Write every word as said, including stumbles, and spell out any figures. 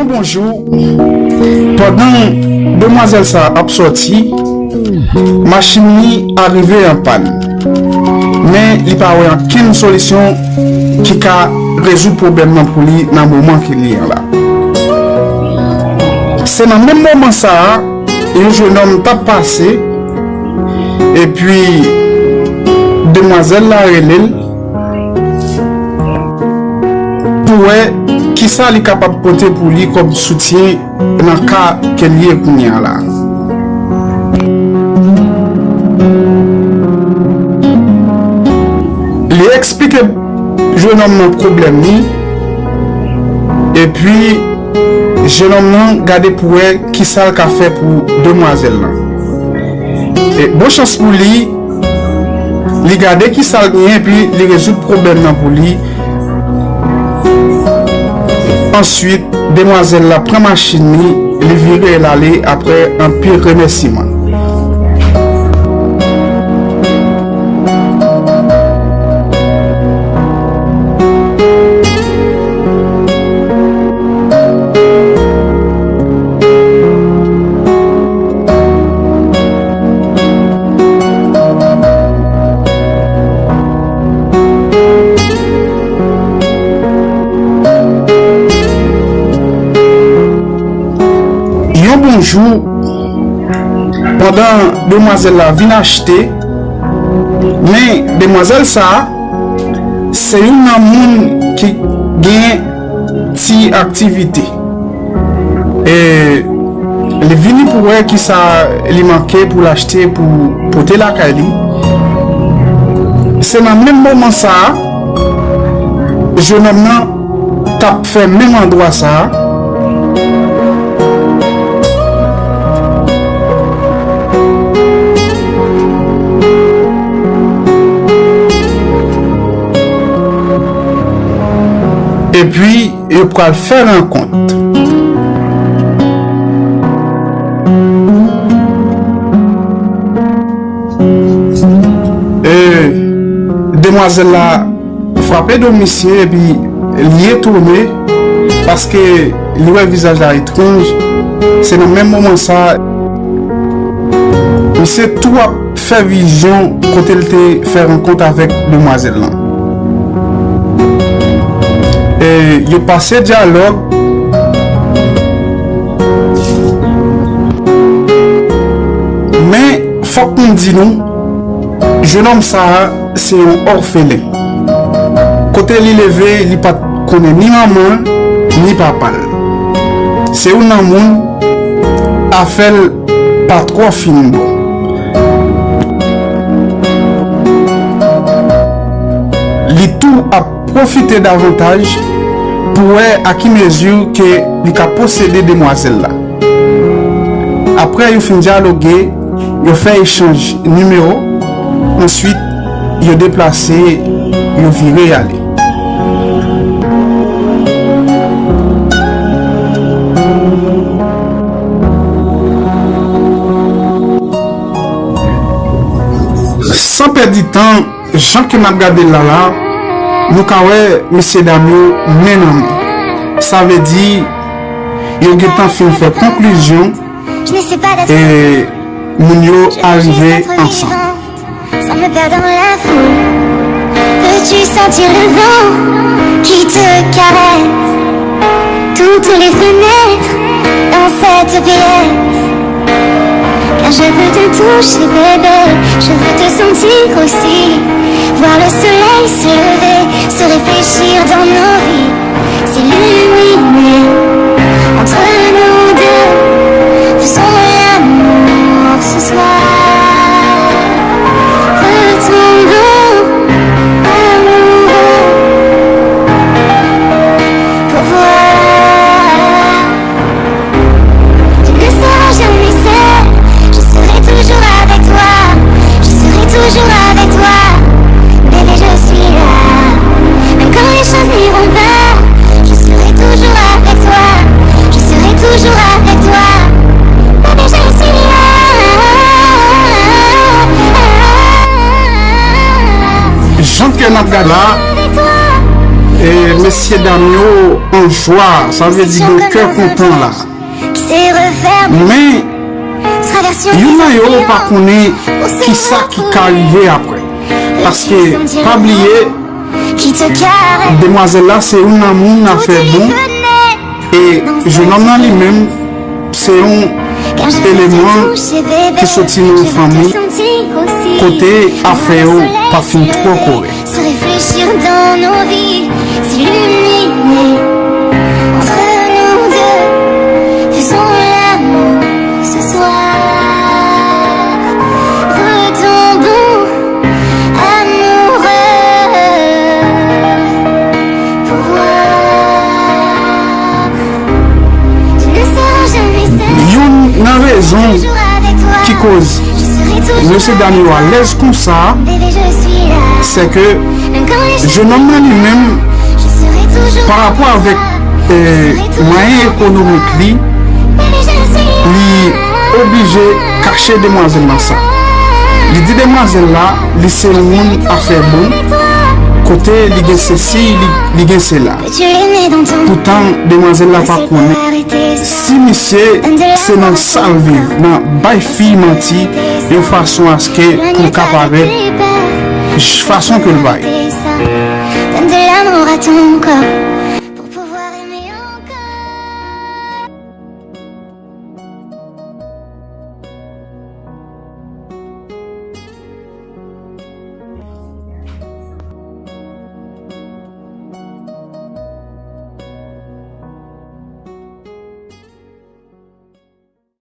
Bonjou. Pandan demwazèl sa a ap sòti, machin li arive an pàn. Men li pa wè ankenn solisyon ki ka rezoud pwoblèm nan pou li nan moman ke li an la. Se nan menm moman sa a, yon jennonm t ap pase, epi demwazèl la rele l pou wè kisa li kapab pote pou li kòm soutyen nan ka ke l ye kounye a la. Li eksplike jennonm nan pwoblèm li, epi jennonm nan gade pou wè kisa l ka fè pou demwazèl lan. E bon chans pou li, li gade kisa l genyen, epi li rezoud pwoblèm nan pou li. Answit, demwazèl la pran machin li, li vire l ale apre anpil remèsiman. Yon bon jou, pandan demwazèl la vin achte, men demwazèl sa a, se youn nan moun ki gen ti aktivite. E li vini pou wè kisa li manke pou l achte pou pote lakay li. Se nan menm moman sa a, jennonm nan t ap fè menm andwa sa a. Epi, yo pral fè rankont. E, demwazèl la frape do misye epi li etone paske li wè vizaj la etranj. Se nan menm moman sa, misye tou ap fè vizyon kote l te fè rankont avèk demwazèl lan. E yo pase dyalòg, men fòk nou di nou, jennonm sa a se yon òfelen. Kote li leve, li pa t konnen ni manman l, ni papa l. Se youn nan moun afè l pa twò fin bon. Li tou ap pwofite davantaj pou wè a ki mezi ke li ka posede demwazèl la. Apre yo fin dyaloge, yo fè echanj nimewo, answit yo deplase, yo vire ale. San pèdi tan, jan ke n ap gade l la la, nou ka wè mesyedam yo men nan men. Sa vle di, yo gentan fin fè konklizyon e moun yo arive ansanm. Sans me perdre dans la foule, peux-tu sentir le vent qui te caresse ? Toutes les fenêtres dans cette pièce. Car je veux te toucher, bébé, je veux te sentir aussi. Voir le soleil se lever, se réfléchir dans nos vies, s'illuminer entre nous deux. Faisons l'amour ce soir. Retombons amoureux pour voir. Tu ne seras jamais seul, je serai toujours avec toi, je serai toujours avec toi. Bébé, je suis là. Même quand les choses n'iront pas, je serai toujours avec toi, je serai toujours avec toi. Bébé, je suis là. Jan ke n ap gade la, E mesye dam yo an jwa, sa vle di gen kè kontan la. Men youn nan yo pa konnen kisa ki ka rive apre. Paske, pa bliye, demwazèl la se youn nan moun afè bon. E jenòm nan li menm, se yon eleman ki soti nan yon fanmi kote afè yo pa fin twò kòrèk. Se reflechi dan nou vi, se ilimine. Antre nou de, fezon lanmou se swa. Retonbon amoureux. Pouvoir. Youn nan rezon ki koz mesye dam yo alèz konsa, se ke jenòm nan li menm, pa rapò avèk eh, mwayen ekonomik li, li oblije kache demwazèl nan sa. Li di demwazèl la, li se yon moun afè bon, kote li gen sesi, li, li gen sela. Poutan, demwazèl la pa konnen si misye se nan sa l viv, nan bay fi manti, yon fason aske pou l ka parèt fason ke l bay. Donne de l'amour à ton corps.